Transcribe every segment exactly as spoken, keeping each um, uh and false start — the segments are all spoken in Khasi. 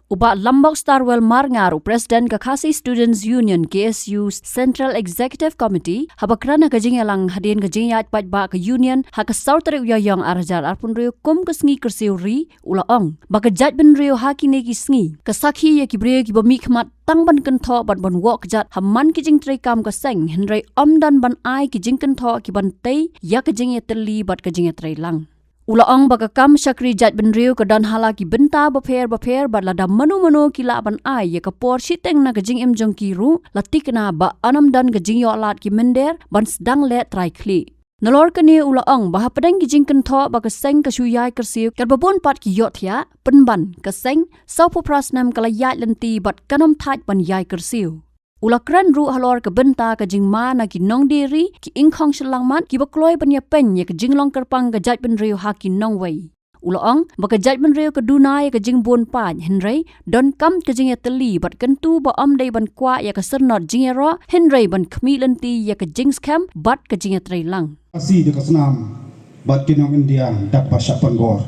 U Bah Lambok Starwell Marngar, u President ka Khasi Students Union, K S U Central Executive Committee, haba kren ha ka jingïalang hadien ka jingïaid paidbah ka Union ha ka saw tarik u Ïaïong ar hajar arphew hynriew kum ka sngi kyrsiew ri, u la ong ba ka jaitbynriew ha kine ki sngi ka sakhi ïa ki briew kiba mihkhmat tang ban kynthoh bad ban woh kjat ha man ki jingtreikam ka seng, hynrei ym don ban ai ki jingkynthoh ki ban tei ïa ka jingïatylli bad ka jingïatreilang. U la ong ba ka kam shakri jaitbynriew ka don ha la ki bynta bapher bapher bad lada mano mano ki lah ban ai ïa ka por shiteng na ka jingim jong ki ruh, la thikna ba yn ym don ka jingïoh lad ki mynder ban sdang leh trai khlieh. Nalor kane u la ong ba hapdeng ki jingkynthoh ba ka seng ka shu ïai kyrsiew katba bun pat ki ïohthiah, pynban ka seng sawphew phra snem ka la ïaid lynti bad kan ym thait ban ïai kyrsiew. U la kren ruh halor ka bynta ka jingma na ki nongdie ri, ki ingkhong shyllangmat kiba kloi ban ïapeiñ ïa ka jinglong kyrpang ka jaitbynriew ha ki nongwei. U la ong ba ka jaitbynriew ka duna ïa ka jingbun paid, hynrei donkam ka jingïatylli bad kyntu ba ym dei ban kwah ïa ka syrnod jingïaroh, hynrei ban khmih lynti ïa ka jingskhem bad ka jingïatreilang. Khasi da ka snam bad ki nong India dap ba shah pynbor.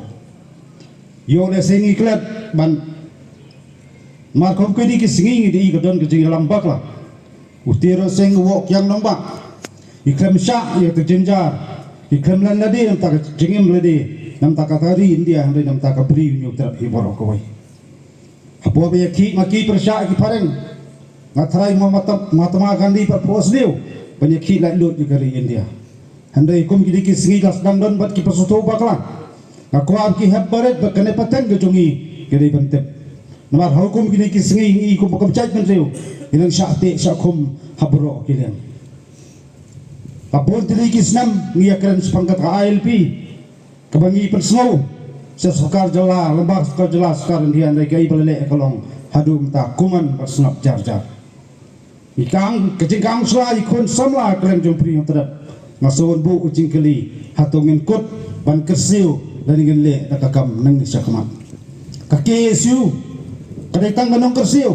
Ïoh lehse ngi klet ban, namar kum kine ki sngi ngi dei ka don ka jingïalam bakla. U Tirot Sing u woh kiang nongbah. Ngi khlem shah ïa ka jynjar, ngi khlem len lade namta ka jingim lade, namta ka ri India, hynrei namta ka Bri Hynñiewtrep hi baroh kawei. Hapoh ba ïakhih ma ki pyrshah ki phareng, nga tharai ma Mahatma Gandhi pat pyrshah sniew ban ïakhih laitluid ïa ka ri India. Hynrei kum kine ki sngi ka sdang don bad ki pyrshah bakla. Nga kwah ba ki hep barit ba kane pateng ka jong ngi ka dei ban tip. Namar ha kum kine ki sngi ngi kum ka jaitbynriew ngi nang shah teh shah khum ha baroh ki liang. Ka bun tylli ki snem ngi ïakren shaphang kata ka I L P. Kaba ngi pynsngew sha sorkar jylla, lyngba sorkar jylla, sorkar India, hynrei kaei ba la leh ka long haduh mynta kumne bad sngap jar jar. Ngi kang, ka jingkang sla ïa ki khun samla kylleng jong Bri Hynñiewtrep. Nga sngewbha buh ka jingkylli, hato ngin kut ban kyrsiew lane ngin leh da ka kam nangne shakhmat? Ka K S U ka dei tang ka nongkyrsiew.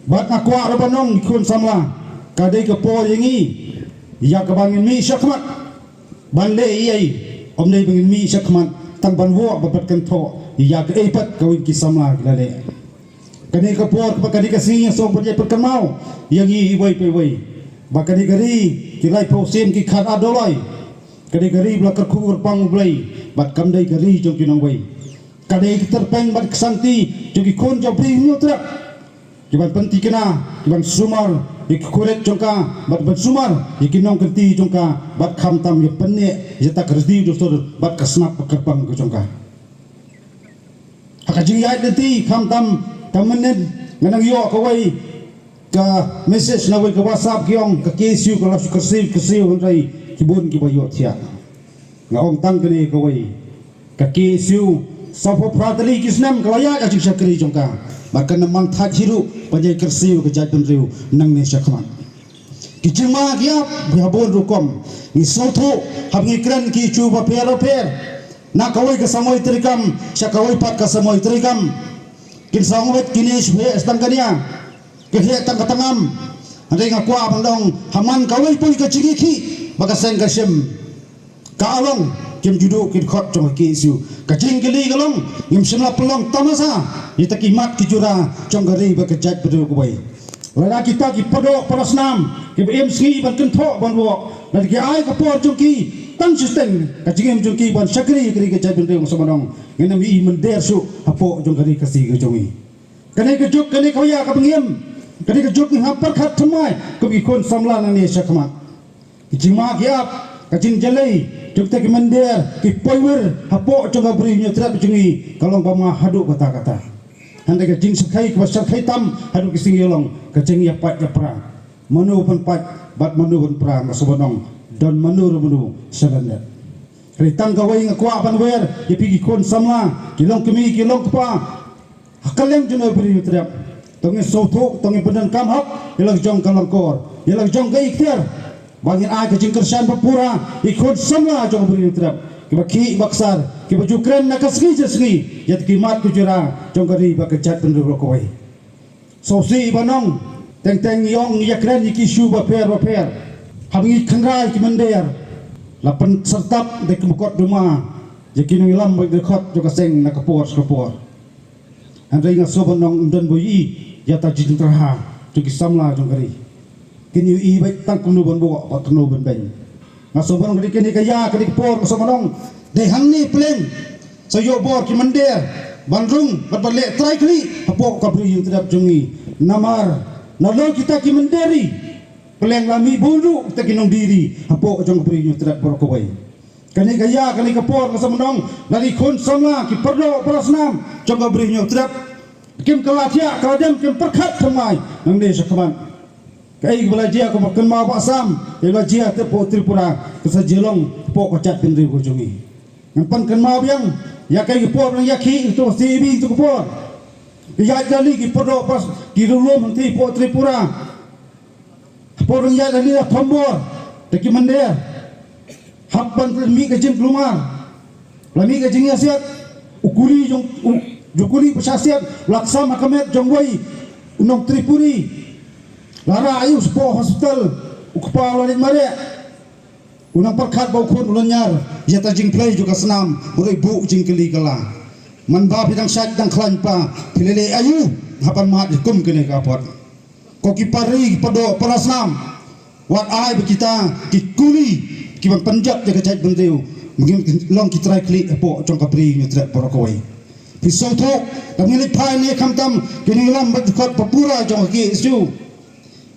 Bad nga kwah ruh ban ong ïa ki khun samla, ka dei ka por ïa ngi ïa kaba ngin mih shakhmat. Ban leh ei ei, ym dei ba ngin mih shakhmat tang ban woh bad kynthoh ïa kaei pat kawei ki samla ki la leh. Kane ka por, kane ka sngi nga sngewbha ban ïa pynkynmaw ïa ngi iwei pa iwei ba kane ka ri, ki laiphew sien ki khadar doloi. Kane ka ri ba la kyrkhu kyrpang U Blei bad kam dei ka ri jong ki nongwei. Ka dei ka tyrpeng bad ka sangti jong ki khun jong Bri Hynñiewtrep. Ki ban pynthikna, ki ban sumar ïa ki khurit jong ka, bad ban sumar ïa ki nongkynti jong ka, bad khamtam ïa pynneh ïa kata ka riti dustur bad ka snap ka kyrpang ka jong ka. Ha ka jingïaid lynti, khamtam ka mynnin nga nang ïoh kawei ka message na kawei ka WhatsApp, ki ong ka K S U ka la shu kyrsiew kyrsiew, hynrei ki bun kiba ïohthiah. Nga ong tang kane kawei, ka K S U sawphew phra tylli ki snem ka la ïaid ka jingshakri jong ka, bad kan ym man thait hi ruh ban ïai kyrsiew ka jaitbynriew nangne shakhmat. Ki jingma ki ap ki ha bun rukom. Ngi sngewthuh haba ngi kren ki issue bapher bapher, na kawei ka samoi treikam sha kawei pat ka samoi treikam. Kin sa ong wet kine shu heh tang ka nia, ki heh tang ka tangam. Hynrei nga kwah ban ong, ha man kawei poi ka jingïakhih ba ka seng ka shim, ka long kim ju duh ki dkhot jong ka K S U. Ka jingkylli ka long, ngim shym la pynlong tamasa ïa kita ki mat ki jura jong ka ri bad ka jaitbynriew kawei. Lada kita ki paralok parasnam kiba im sngi ban kynthoh ban woh, lada ki ai ka por jong ki tang shiteng ka jingim jong ki ban shakri ïa ka ri ka jaitbynriew, nga sngewbha ban ong, ngin ym ïohi mynder shuh hapoh jong ka ri Khasi ka jong ngi. Kane ka juk, kane ka waya kaba ngi im, kane ka juk ngi hap pyrkhat thymmai kum ki khun samla nangne shakhmat. Ki jingma ki ap, ka jingjyllei jong kita ki mynder, ki poiwir hapoh jong ka Bri Hynñiewtrep jong ngi ka long ba ma haduh katta katta. Hynrei ka jingshyrkhei kaba shyrkhei tam haduh ki sngi ka long ka jingïapait ïapra. Mano ban pait bad mano ban pra, nga sngewbha ban ong, don mano ruh mano sha lyndet. Hynrei tang kawei nga kwah ban wer ïa phi ki khun samla, ki longkmie ki longkpa ha kylleng jong ka Bri Hynñiewtrep. To ngin sngewthuh, to ngin pyndonkam hok ïa la ka jong ka lyngkor, ïa la ka jong ka ikhtiar, ba ngin ai ka jingkyrshan ba pura ïa ki khun samla jong ka Bri Hynñiewtrep kiba khih ba ksar, kiba ju kren na ka sngi sha sngi ïa ki mat ki jura jong ka ri bad ka jaitbynriew baroh kawei. Sngewsih ban ong, teng teng ngi ong ngi ïakren ïa ki issue bapher bapher, haba ngi kynra ïa ki mynder, la pynsyrtap da ki mukotduma ïa ki nongïalam bad ki dkhot jong ka seng na ka por sha ka por. Hynrei nga sngewbha ong ym don ba ïohi ïa ta jingtyrha jong ki samla jong ka ri. Kin ïohi beit tang kumno ban buh bad kumno ban beiñ. Nga sngewbha ong ka dei kane ka ïa, ka dei ka por, nga sngewbha ong dei hangne pleng sa ïoh bor ki mynder ban rung bad ban leh trai khlieh hapoh ka Bri Hynñiewtrep jong ngi. Namar nalor kita ki mynder ri, pleng la mih bun ruh kita ki nongdie ri hapoh jong ka Bri Hynñiewtrep baroh kawei. Kane ka ïa, kane ka por, nga sngewbha ong na ki khun samla, ki pardoh parasnam jong ka Bri Hynñiewtrep, kim kylla thiah kylla dem, kim pyrkhat thymmai nangne shakhmat. Kaei kaba la jia, kumba kynmaw Bah Sam, kaei kaba la jia hapoh Tripura ka sa jia long hapoh ka jaitbynriew ka jong ngi. Ngan pynkynmaw biang ïa kaei ka por, ngan ïakhih ïa kato ka C A B, ïa kato ka por. Ki ïaid lynti, ki pardoh paras, ki riewlum hangtei hapoh Tripura, hapoh, ngan ïaid lynti la thombor da ki mynder. Hap ban mih ka jingkulmar, la mih ka jingïasiat. U kuli jong u, jong u kuli ba shah siat la ksam ha ka met jong uwei u nong Tripuri. La rah ïa u shapoh hospital, u kpa u la leit mareh. U nang pyrkhat ba u khun u la ñiar ïa ta jingphlei jong ka snam, u dei buh jingkylli kylla. Manba phi dang shait dang khlaiñ pa, phi la leh aïu hap ban mad ïa kum kane ka apot? Ko ki para ri, ki pardoh parasnam, wat ai ba kita ki kuli kiban pynjot ïa ka jaitbynriew, ngin long ki trai khlieh hapoh jong ka Bri Hynñiewtrep baroh kawei. Phi sngewthuh, da ngin leit phai ne khamtam, ki nongïalam bad dkhot ba pura jong ka K S U,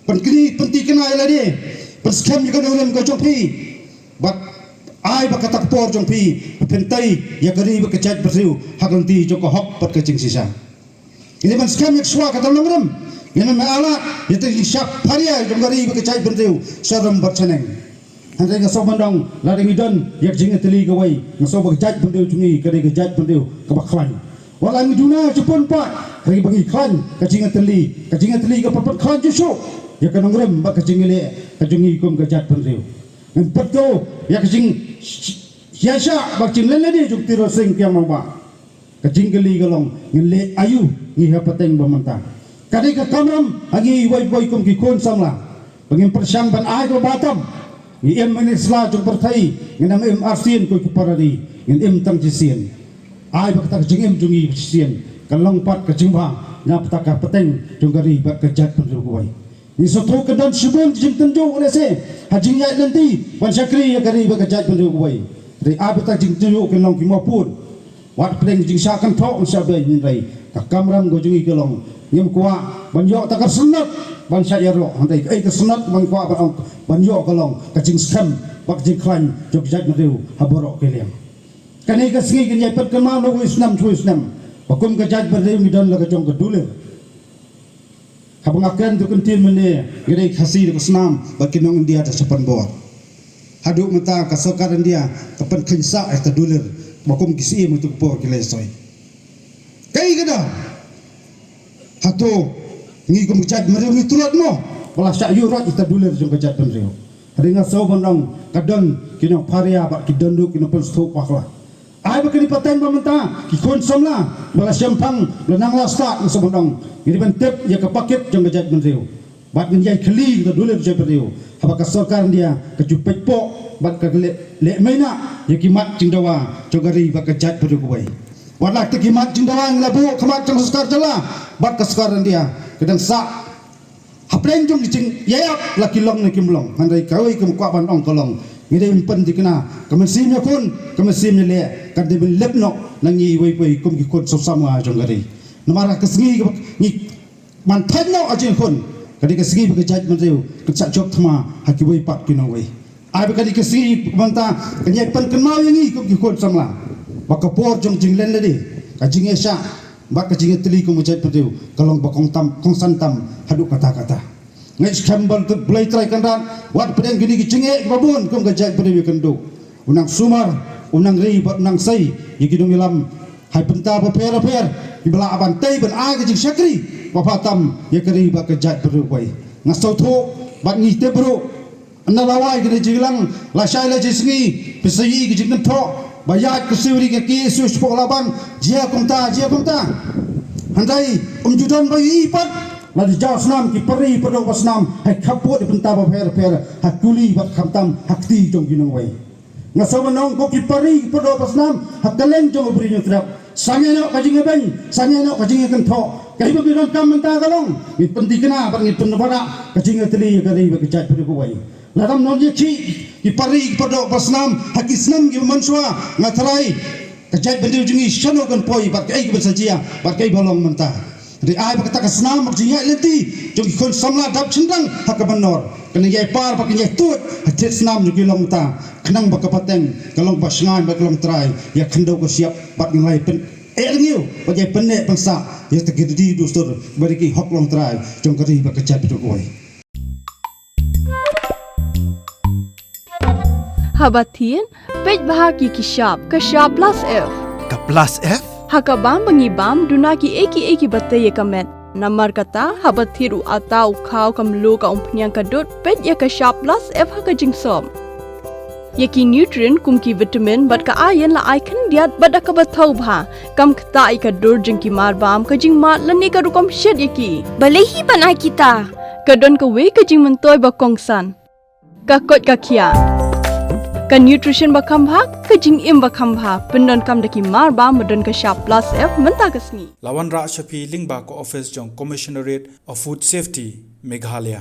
pynkynmaw, pynthikna ïa lade, pynskhem ïa ka nongrim ka jong phi. Bad ai ba kata ka por jong phi, pynthei ïa ka ri bad ka jaitbynriew ha ka lynti jong ka hok bad ka jingshisha. Ngin ïa pynskhem ïa ka shuwa kata ka nongrim, ngin ïa mih alat ïa ka jingshah pharia jong ka ri bad ka jaitbynriew sharum bad shaneng. Hynrei nga sngewbha ong, lada ngi don ïa ka jingïatylli kawei, nga sngewbha ka jaitbynriew jong ngi ka dei ka jaitbynriew kaba khlaiñ. Wat la ngi duna jingpynpait, hynrei ba ngi khlaiñ ka jingïatylli, ka jingïatylli ka pynpait khlaiñ shuh shuh ïa ka nongrim bad ka jingïaleh ka jong ngi kum ka jaitbynriew. Ngin pynto ïa ka jingïaishah bad ka jingleh lade jong u Tirot Sing Kiang Nangbah. Ka jingkylli ka long, ngin leh aïu ngi ha pateng ba mynta? Ka dei ka kamram ha ngi iwei pa iwei kum ki khun samla ba ngin pyrshang ban ai kaba bha tam. Ngi im mynne sla jong pyrthei, ngin ym im arsien ko ki para ri, ngin im tang shisien. Ai ba kata ka jingim jong ngi shisien kan long pat ka jingbha na bynta ka pateng jong ka ri bad ka jaitbynriew kawei. Ngi sngewthuh ka don shibun ki jingtynjuh lehse ha jingïaid lynti ban shakri ïa ka ri bad ka jaitbynriew kawei. Hynrei ai ba kata ka jingtynjuh kan long ki mawpud. Wat pdeng jingshah kynthoh, shah beiñ, hynrei ka kamram ka jong ngi ka long, ngim kwah ban ïoh ta ka synnot ban shah ïaroh, hynrei kaei ka synnot ba ngi kwah ban ong, ban ïoh ka long ka jingskhem bad ka jingkhlaiñ jong ka jaitbynriew ha baroh ki liang. Kane ka sngi ngin ïai pynkynmaw na uwei u snem sha uwei u snem ba kum ka jaitbynriew ngi don la ka jong ka dulir. Haba nga kren ïa ka ktien mynne, nga dei Khasi da ka snam bad ki nong India da shaphang bor. Haduh mynta ka sorkar India ka pynkheiñ sah ïa ka dulir ba kum ki syiem ha kata ka por ki la soi. Kaei kata? Hato ngi kum ka jaitbynriew ngi tlot mo ba la shah ïuh roit ïa ka dulir jong ka jaitbynriew? Hynrei nga sngewbha ban ong, ka don ki nongpharia bad ki don ruh ki nongpynsngewthuh bakla. Ai ba kane ka pateng ba mynta ki khun samla ba la shemphang, ba la nang la stad, nga sngewbha ban ong, ngin ïa ban tip ïa ka pakit jong ka jaitbynriew bad ngin ïai khylli ïa ka dulir jaitbynriew. Haba ka sorkar India ka ju peit poh bad ka leh, leh maïnah ïa ki mat jingdawa jong ka ri bad ka jaitbynriew kawei. Wat la kita ki mat jingdawa ngi la buh ha khmat jong ka sorkar jylla bad ka sorkar India, ka dang sah hapdeng jong ka jingïaid ap la ki long ne kim long. Hynrei kawei kaba nga kwah ban ong ka long, ngi dei ban pynthikna, ka mynsiem ïakhun, ka mynsiem ïaleh kan dei ban lip noh na ngi iwei pa iwei kum ki khun samla jong ka ri. Namar ha ka sngi kaba ngi ban thait noh ha jingkhun, ka dei ka sngi ba ka jaitbynriew kan shah jop thma ha kiwei pat ki nongwei. Ai ba ka dei ka sngi ba mynta kan ïai pynkynmaw ïa ngi kum ki khun samla ba ka por jong ka jingleh lade, ka jingïaishah bad ka jingïatylli kum ka jaitbynriew ka long ba kongsan tam, kongsan tam haduh katta katta. Nga ngeit skhem ba U Blei Trai Kynrad, wat pdeng kine ki jingeh kiba bun kum ka jaitbynriew ïakynduh, u nang sumar, u nang ri bad u nang sei ïa ki nongïalam ha ki bynta bapher bapher kiba lah ban tei ban ai ka jingshakri ba bha tam ïa ka ri bad ka jaitbynriew kawei. Nga sngewthuh bad ngi tip ruh, na lawei kine jingïalang, lashai lashisngi phi sa ïohi ka jingkynthoh ba ïaid ka siew ri ka K S U shapoh Laban, jia kumta, jia kumta. Hynrei ym ju don ba ïohi pat, la dei jaw snam ki para ri pardoh parasnam ha ki khappud ki bynta bapher bapher, ha kuli bad khamtam ha kti jong ki nongwei. Nga sngewbha ban ong, ko ki para ri pardoh parasnam ha kylleng jong ka Bri Hynñiewtrep, Sangeh noh ka jingïabeiñ, sangeh noh ka jingïakynthok. Kaei ba ngi donkam mynta ka long, ngi pynthikna bad ngi pynbna ka jingïatylli ïa ka ri bad ka jaitbynriew kawei. Lada ym don ïa ki, ki pari ki pardoh basnam ha ki snam kiba mynshuwa, nga tharai ka jaitbynriew jong ngi shano kan poi bad kaei kaban sa jia bad kaei ba long mynta. Hynrei ai ba kata ka snam bad ka jingïaid lynti jong ki khun samla dap shynrang ha ka mynnor kan ïai par bad kan ïai tuid ha thied snam jong ki long mynta, khnang ba ka pateng ka long ba shngaiñ bad ka long trai ïa khyndew ka shyiap. Bad ngi la ïai pyn eh rngiew bad ïai pynneh pynsah ïa kita ki riti dustur bad ki hok long trai jong ka ri bad ka jaitbynriew kawei. Haba thied, peit bha ki ki shap, ka shap plus F. Ka plus F? Ha ka bam ba ngi bam, duna kiei kiei kiba tei ïa ka met. Namar kata, haba thied u atta, u khaw, ka mluh, ka umphniang, ka dud, peit ïa ka shap plus F ha ka jingsop. Ïa ki nutrient kum ki vitamin bad ka iron la ai khyndiat bad da kaba thaw bha. Kam ktah ïa ka dur jong ki marbam, ka jingmad lane ka rukom shet ïa ki. Balei hi ban ai kita? Ka don kawei ka jingmyntoi ba kongsan. Ka koit ka khiah. Ka nutrition ba kham bha, ka jingim ba kham bha. Pyndonkam da ki marbam ba don ka shap plus F mynta ka sngi. La wanrah sha phi lyngba ka office jong Commissionerate of Food Safety, Meghalaya.